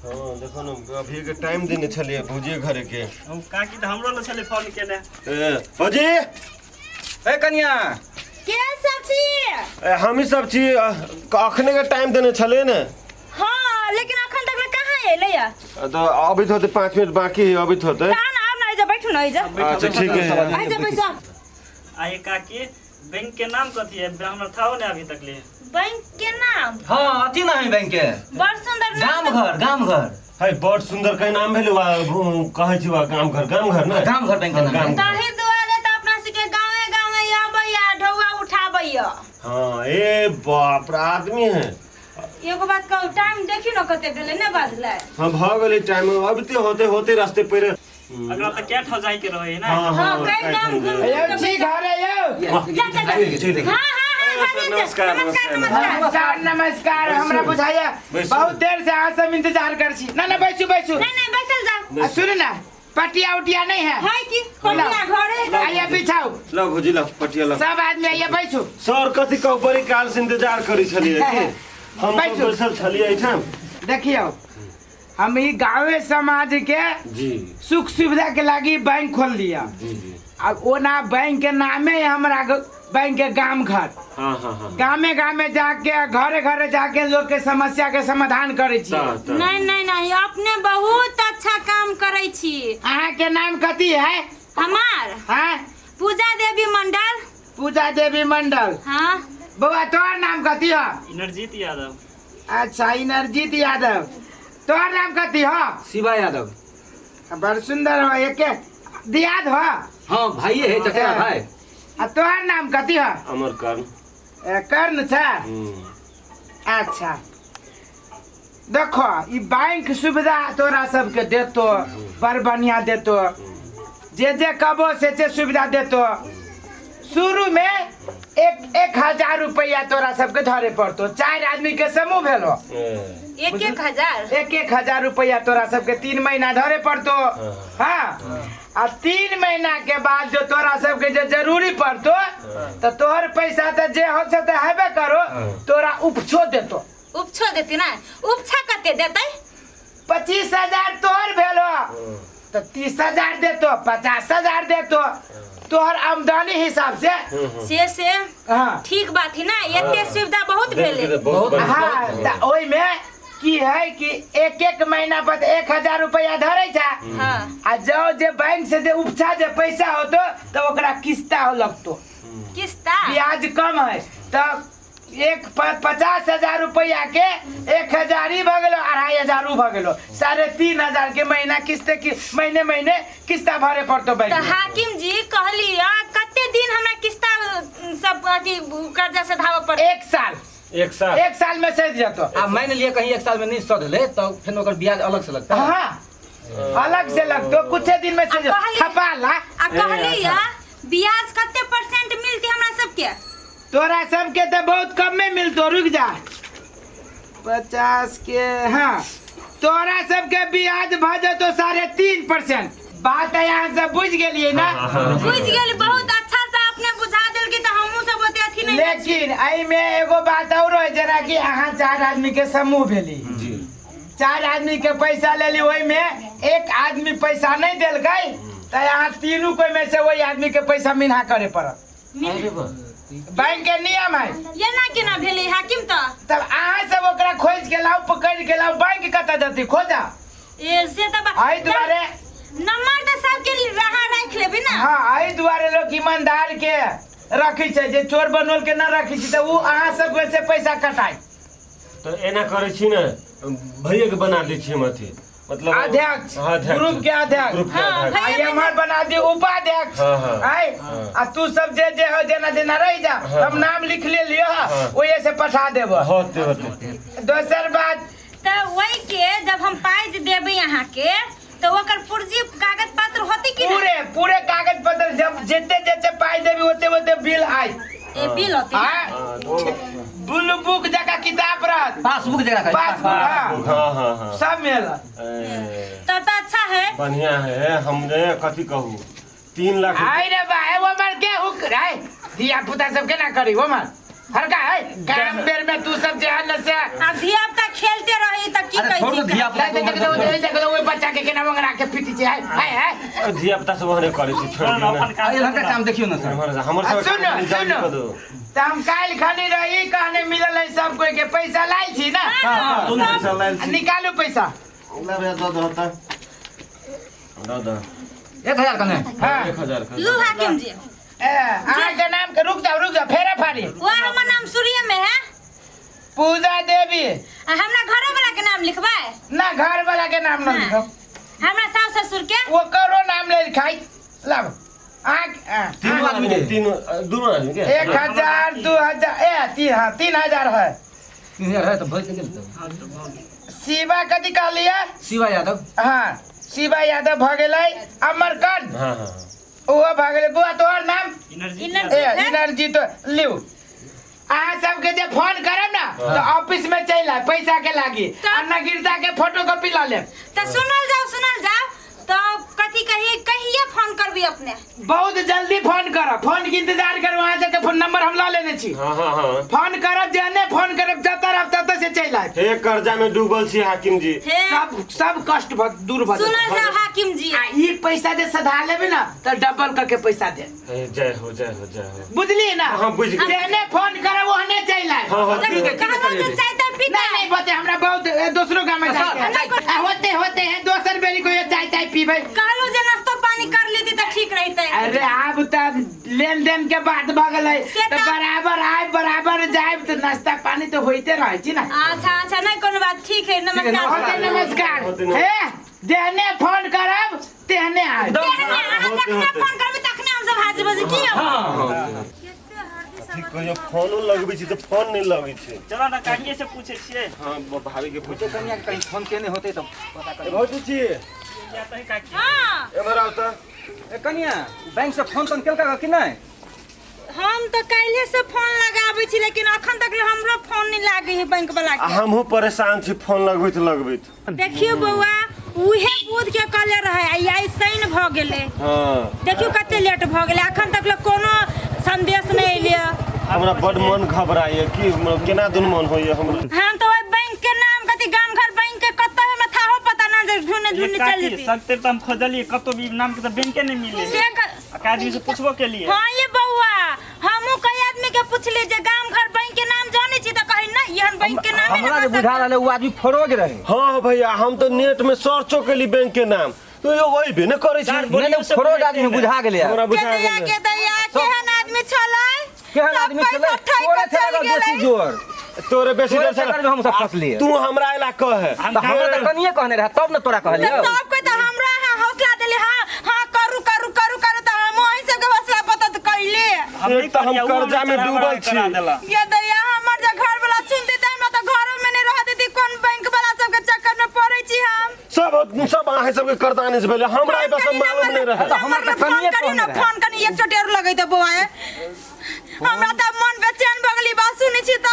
हाँ देखो ने अभी के टाइम देने छलिए भौजी घरे के। हम काकी तऽ हमरो लग छलै फोन केने। ए भौजी। ए कनिया। के सब छी? ए, हमही सब छी, अखने के टाइम देने छलिए ने। हाँ, लेकिन अखन तक ले कहाँ एलै या? तो अबैत होते, 5 मिनट बाकी है, अबैत होते। तहन आब ना, एजा बैठू ना एजा। अच्छा ठीक है। एजा बैठू। आ ये काकी, बैंक के नाम कथी है? हमरा थाहो नहीं अभी तक ले। बैंक के नाम? हाँ, अथी ना है बैंक के। बड़ सुंदर नाम। गाम घर, गाम घर। है, बड़ सुंदर के नाम भेल वा, कहै छी वा गाम घर, गाम घर ने। गाम घर बैंक के नाम। गाम घर। ताहि दुआरे तऽ अपना सबके गाँवे गाँवे आबैया, ढौआ उठाबैया। हाँ, ए बाप रे, आदमी है। एगो बात कहू, टाइम देखियौ ने कते भेलै, ने बाजलै? हाँ, भऽ गेलै टाइम, अबिते होते होते रास्ते पर। अगला तऽ कै ठाम जाय के रहै ने। हाँ। हाँ, हाँ। कई गाम घूम। यौ छी घरे यौ? जा जा जा, हाँ हाँ हाँ, सर, घरे नमस्कार, नमस्कार। नमस्कार। नमस्कार। नमस्कार नमस्कार, हमरा बुझाइया बैसू। बहुत देर से अहाँ सब इंतजार कर छी। ना ना, बैसू बैसू। नहीं नहीं, बैसल जाओ। आ, सुनू ना, पटिया उटिया नहीं है? है कि पटिया घरे। आइए बिछाओ। ल भौजी, ल पटिया ल। सब आदमी आइए बैसू। सर, कथी कहू, बड़ी काल से इंतजार करै छलियै कि हम सब बैसू। बैसल छलियै एहिठाम। देखियौ, हम ई गाँवे समाज के सुख सुविधा के लागी बैंक खोल लिया। जी जी अब ओना बैंक के नामे है हमरा बैंक के गाम घर। हाँ हाँ हाँ गामे गामे जाके, घरे घरे जाके लोग के समस्या के समाधान करे छी। ता नहीं नहीं नहीं, अपने बहुत अच्छा काम करै छी। अहाँ के नाम कथी है? हमार? हाँ। पूजा देवी मंडल। पूजा देवी मंडल। हाँ। बौआ, तोहर नाम कथी है? इंद्रजीत यादव। अच्छा, इनरजीत यादव। तोहर नाम कथी है? शिवा यादव। बड़ सुंदर हो, एके दियाद हो। हाँ, भाई है, चचेरा भाई। आ तोहर नाम कथी है? अमर कर्ण। ए, कर्ण छै? अच्छा देखो, ई बैंक सुविधा तोरा सबके देतो, बड़ बढ़िया देतो, जे जे कहबो से से सुविधा देतो। शुरू में एक एक हजार रुपया तोरा सबके धरे पड़तो, चार आदमी के समूह भेलो। एक एक हजार? एक एक हजार रुपया तोरा सबके 3 महीना धरे पड़तो। हाँ, आ 3 महीना के बाद जो तोरा सबके जे जरूरी पड़तो तो तोहर पैसा तो जे हो से तो हेबे करो, तोरा उपछो देतो। उपछो देती ना? उपछा कते देतै? 25,000 तोहर भेलो तो 30,000 देतो, 50,000 देतो, तोहर आमदनी हिसाब से। से हाँ। ठीक बात है ना, एते सुविधा बहुत भेलै। बहुत बढ़िया। हाँ, तऽ ओहिमे की है कि एक एक महीना पर 1000 रुपया धरे छै। आ जो जे बैंक से जे उपछा जे पैसा होतो तो ओकरा किस्ता हो लगतो। किस्ता। ब्याज कम है, तब एक 50,000 रुपया के 1000 ही भऽ गेलो, 2500 उ भऽ गेलो, 3500 के महीना किस्ते की महीने महीने किस्ता भरे पड़तो बैंक तऽ में। हाकिम जी, कहली कते दिन हमरा किस्ता सब अथी कर्जा से धाबऽ पड़तै? एक साल। एक साल। एक साल में सधि जेतो। आ मान लिअ कहीं एक साल में नहीं सधले तो फिर ओकर ब्याज अलग से लगता है? हाँ, अलग से लगतो, कुछ दिन में सधि आ कहली- थपा ला। आ कहली ब्याज कते परसेंट मिलती हमरा सबके? तोरा सबके तो बहुत कम में मिलतो, रुक जा, 50 के, हाँ, तोरा सबके ब्याज भऽ जेतो 3.5%। बात यहाँ से बुझ गेलिए ना? बुझ गेली, बहुत अच्छा से अपने बुझा देल कि तऽ हमहूँ सब ओते अथी नहीं। लेकिन एहिमे एगो बात और है, जेना कि अहाँ चार आदमी के समूह भेली, चार आदमी के पैसा लेली, ओहिमे एक आदमी पैसा नहीं देलकै तऽ अहाँ तीनू कोई में से वही आदमी के पैसा मिन्हा करे पड़त। अरे वाह। बैंक के नियम है। एना केना भेलै हाकिम तऽ? तब अहाँ सब ओकरा खोज के लाउ, पकड़ के लाउ, बैंक कतऽ जतै खोजा। ए से तऽ एहि दुआरे नंबर तऽ सबके रहा राखि लेबै ना। हाँ, एहि दुआरे लोक ईमानदार के रखै छै, जे चोर बनोल के न रखै छै तऽ ओ अहाँ सब से पैसा कटाइ। तऽ एना करै छी ने, भैया के बना दै छी हम अथी, मतलब अध्यक्ष। हाँ, अध्यक्ष। ग्रुप के अध्यक्ष। ग्रुप के हाँ, अध्यक्ष। आ एम्हर बना दी उपाध्यक्ष। हाँ, हाँ। आय हाँ। आ तू सब जे जे हो, जेना जेना रहि जा, हम नाम लिख ले लियो, ओहे से पठा देब। होते होते। दोसर बात। तऽ ओहि के जब हम पाइ जे देबै अहाँके तऽ ओकर पुर्जी कागज पत्र होतै कि नहि? पूरे पूरे कागज पत्र, जब जेते जेते पाइ देबी ओते ओते बिल I. A bill होतै ना? आय। हाँ, तो ब्लू बुक जका किताब रहत। पासबुक जकरा कहै छै। पासबुक, हाँ। हाँ हाँ हाँ सब मिलत। ए, तब तऽ अच्छा है। बढ़िया है। हमने कथी कहू, 3 लाख। आइ रे बा, ए ओमर के हुक रे, धिया पुता सब केना करी ओमर हरका है काम बेर में तू सब जे है न से। आ धिया पुता खेलते रहै। कही त की अरे कही छोड़ दो छी धिया ले पुता देख दे देख दे ओइ बच्चा के केना मंगरा के पीटी छै हाय हाय हाय। धिया पुता सब ओहने करै छै, छोड़ छोड़ दियौ अपन ने। काम अरे लड़का काम देखियो ना सर। हमर हमर आ सब सुन काम सुन जल्दी कऽ दू। त हम काल्हि खनी रही कहने मिलल है सब कोई के पैसा लायल छी ना। दुनू पैसा लायल छी। निकालू पैसा। ला भैया दऽ दह तऽ। दऽ दऽ। 1000 कने। हाँ। 1000 के। लू हाकिम जी। ए, अहाँ के नाम के रुक जाओ रुक जाओ फेरा फाड़ी। वो हमर नाम सूर्य में है। पूजा देवी। आ हमरा घरो वाला के नाम लिखबै? ना घर वाला के नाम न लिखो। हमरा सास ससुर के? वो करो नाम ले लिखाई लाओ। आ तीनों आदमी के तीनों दोनों आदमी के 1000 2000 ए 3 हाँ 3000 है। 3000 है तो भर के गेल तो। शिवा कथी कहलिए? शिवा यादव। हाँ शिवा यादव भ गेलै। अमरकंद। हाँ हाँ ओहो भ गेलै। बुआ तोहर नाम? एनर्जी। ए एनर्जी तो लिउ। अहाँ सबके जे फोन करब ना तो ऑफिस में चलि आयब पैसा के लागी आ नगिरता के फोटोकॉपी ला लेब। तो सुनल जाओ सुनल जाओ तो कथी कही कहिए फोन करबी अपने? बहुत जल्दी फोन करब, फोन के इंतजार करू। अहाँ सबके फोन नंबर हम ला लेने छी। हाँ हाँ हाँ फोन करब जहने फोन करब जतऽ रहब ततऽ से चलि आयब। हे कर्जा में डूबल छी हाकिम जी। हे सब सब कष्ट भ दूर भ सुनल जाओ हाकिम जी। आ ई पैसा जे सधा लेबै ना तऽ डबल करके पैसा दे। हे जय हो जय हो जय हो। बुझलिए ना? हाँ बुझ गेलियै। जहने फोन करब ओहने चलि आयब। हाँ हाँ ठीक है कहबो जे चाय ताय पीता। नहीं नहीं बोते हमरा बहुत दोसरो गाम में जाए के। होते होते है दोसर बेरी कोई चाय ताय पीबै। कहलो जे नाश्तो पानी कर लेती त ठीक रहते। अरे आब त लेन देन के बात भ गेलै से त बराबर आयब बराबर जायब त नाश्ता पानी तो होइते रहै छी ना। अच्छा अच्छा नहीं कोनो बात ठीक है नमस्कार। होते नमस्कार। हे जेहने फोन करब तेहने आयब। तेहने अहाँ जखने फोन करबै तखने हम सब हाजिर बजे की हां ठीक कहियो फोनो लगबै छी त फोन नहीं लगै छै। चलो ना काकिए से पूछे छियै। हां भाभी के पूछे कनिया के कहीं फोन केने होते त पता कर। भौजी छी जाता है काकी। हां एमहर आउ त। ए कनिया बैंक से फोन तन केलका कि नहीं? हम तो काल्हे से फोन लगाबै छी लेकिन अखन तक ले हमरो फोन नहीं लागै है बैंक वाला के। हमहूँ परेशान छी फोन लगबैत लगबैत। देखियो बौआ उहे बुध के कहले रहे आ आई शनि भ गेलै। हां देखियो कते लेट भ गेलै अखन तक ले कोनो संदेश नहीं एलै। हमरा बड मन घबराइए कि केना दुन मन होइए हमरा। हम तो ओइ बैंक के नाम कथी गाम घर बैंक के कतौ हमरा थाहो पता ना जे ढूंढने ढूंढने चल जेती। सकते त हम खोजलिए कतौ भी नाम के त बैंक के नहीं मिले। से आदमी से पूछबो के लिए। हां ये बौआ हमहू कई आदमी के पूछली जे गाम घर बैंक के नाम जानै छी त कहि ना एहन बैंक के नाम हमरा जे बुझा रहले उ आदमी फरोज रहे। हां भैया हम तो नेट में सर्चो केली बैंक के नाम तो यो ओइबे न करै छै। नहीं नहीं फरोज आदमी बुझा गेलै। हमरा बुझा गेलै। के दैया केहन आदमी छलै? केहन आदमी छलै? तोरे छलै बेसी जोर। तोरे बेसी जोर छलै हम सब फसलिए। तू हमरा इला कह त हमरा त कनिए कहने रहे तब न तोरा कहलियो। सब कोई त हमरा हौसला देले। हां हां करू करू करू करू त हम ओहि सबके हौसला पता त कइले। एक त हम कर्जा में डूबल छी। ये दैया हमर जे घर वाला सुनते त हमरा त घरो में नहीं रह देती। कोन बैंक वाला सबके चक्कर में पड़ै छी हम। सब सब अहाँ सबके करदानी से भेलै हमरा ई सब मालूम नहीं रहे। त हमरा त कनिए कहने रहे। फोन कनी एक चोट और लगै त बौआ हमरा त मन बेचैन भ गेली बात सुनै छी त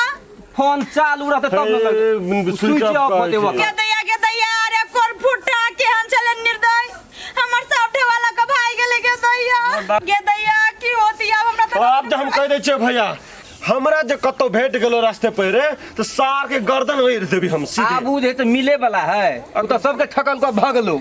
फोन चालू रहते तब न लगे स्विच ऑफ होते वक्त। के दैया अरे कोर फुटा केहन छले निर्दय हमर साठे वाला के भाई गेले। के दैया की होती अब हमरा त। अब हम कह दै छियै भैया हमरा जे कतौ भेट गेलो रास्ते पर रे त सार के गर्दन ओइर देबी हम सीधे। आबू जे त मिले वाला है अब त सबके ठकल के भगलो।